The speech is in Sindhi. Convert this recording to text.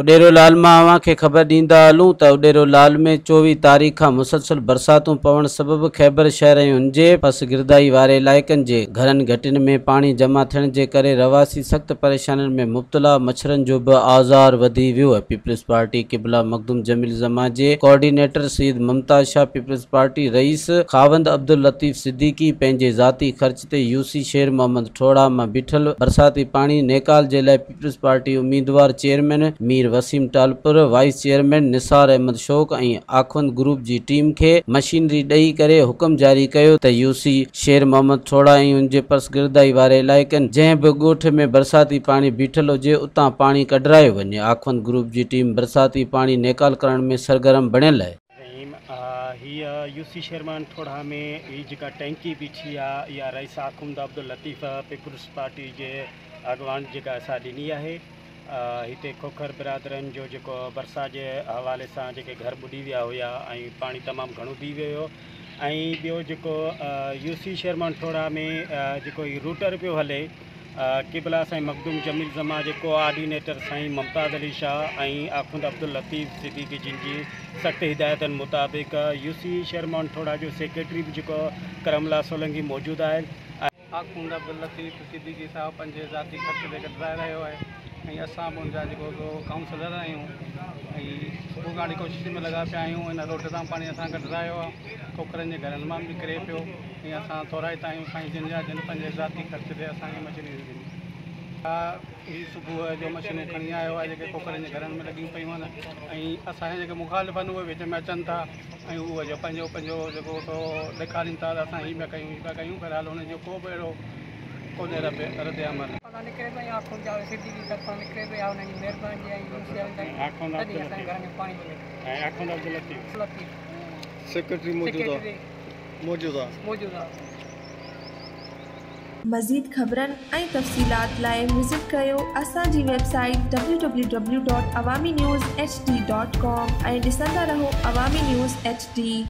اڏيرو لال مان اوهان کي خبر ڏيندا هلون ته اڏيرو لال ۾ 24 تاريخ کان مسلسل برساتون پوڻ سبب خيبر شهر ۽ ان جي پسگردائي واري علائقن جي گهرن گهٽين ۾ پاڻي جمع ٿيڻ جي ڪري رهواسي سخت پريشانين ۾ مبتلا، مڇرن جو به آزار وڌي ويو. پيپلز پارٽي قبله مخدوم جميل الزمان جي coordinator Syed Mumtaz Shah, peoples party رئيس خاوند عبداللطيف صديقي پنهنجي ذاتي خرچ تي يوسي شير محمد ٺوڙها مان بيٺل برساتي پاڻي نيڪال جي لاء پيپلز پارٽي اميدوار chairman Mir Waseem Talpur, vice chairman Nisar Ahmed Shauq ۽ Akhund group جي ٽيم کي مشينري ڏئي ڪري حڪم جاري ڪيو ته يوسي شير محمد ٺوڙها ۽ ان جي پسگردائي واري علائقن جنهن به ڳوٺ ۾ برساتي پاڻي بيٺل هجي اتان پاڻي ڪڍرايو وڃي. آخوند گروپ جي ٽيم برساتي پاڻي نيڪال ڪرڻ ۾ سرگرم بڻيل آهي. رحيم، هيء يوسي شيرمان ٺوڙها ۾ هي جيڪا ٽينڪي بيٺي آ اها رئيس آخوند عبداللطيف پيپلز پارٽي جي اڳواڻ جيڪا اسان ڏني آهي. هتي کوکر برادرن جو جيڪو برسات جي حوالي سان جيڪي گهر ٻڏي ويا هيا ۽ پاڻي تمام گهڻو بيهي ويو هيو ۽ ٻيو جيڪو يو سي شيرمان ٺوڙها ۾ جيڪو هي روٽر پيو هلي قبلا سائين مخدوم جميل زمان جي ڪوآرڊينيٽر سائين ممتاز علي شاهه ۽ آخوند عبداللطيف صديقي جن جي سخت هدايتن مطابق يو سي شيرمان ٺوڙها جو سيڪريٽري به جيڪو ڪرم الله سولنگي موجود آهي. آخوند عبداللطيف صديقي صاحب پنهنجي ذاتي خرچ تي ڪڍرائي رهيو آهي ۽ اسان به ان جا جيڪو سو ڪائونسلر آهيون ۽ صبح کان وٺي ڪوشش ۾ لڳا پيا آهيون ان روڊ تان پاڻي اسان ڪڍرايو آهي کوکرن جي گهرن مان به نڪري پيو ۽ اسان ٿورائتا آهيون سائين جن جا جن پنهنجي ذاتي خرچ تي اسان کي مشينري ڏني هي صبح جو مشينون کڻي آيو آهي جيڪي کوکرن جي گهرن ۾ لڳيون پيون آهن ۽ اسان جا جيڪي مخالف آهن اهي وچ ۾ اچن ٿا ۽ هو جو پنهنجو پنهنجو جيڪو سو ڏيکارين ٿا ته اسان هي پيا ڪيون هي پيا ڪيون بهرحال انهن جو ڪو به اهڙو ڪونهي رد عمل. پتان نڪري پيو ۽ آخوند جاويد صديقي طرفان نڪري پيو يا انهن جي مهرباني جي ۽ يو سي آئي تائين آخوند تڏهن اسان جي گهرن جو پاڻي پيو نڪري. ۽ آخوند عبداللطيف. لطيف. سيڪريٽري سيڪريٽري موجوده. موجوده. مزيد خبرن ۽ تفصيلات لاء وزٽ ڪريو اسان جي website www.awaminews hd.com ۽ ڏسندا رهو عوامي نيوز ايڇ ڊي.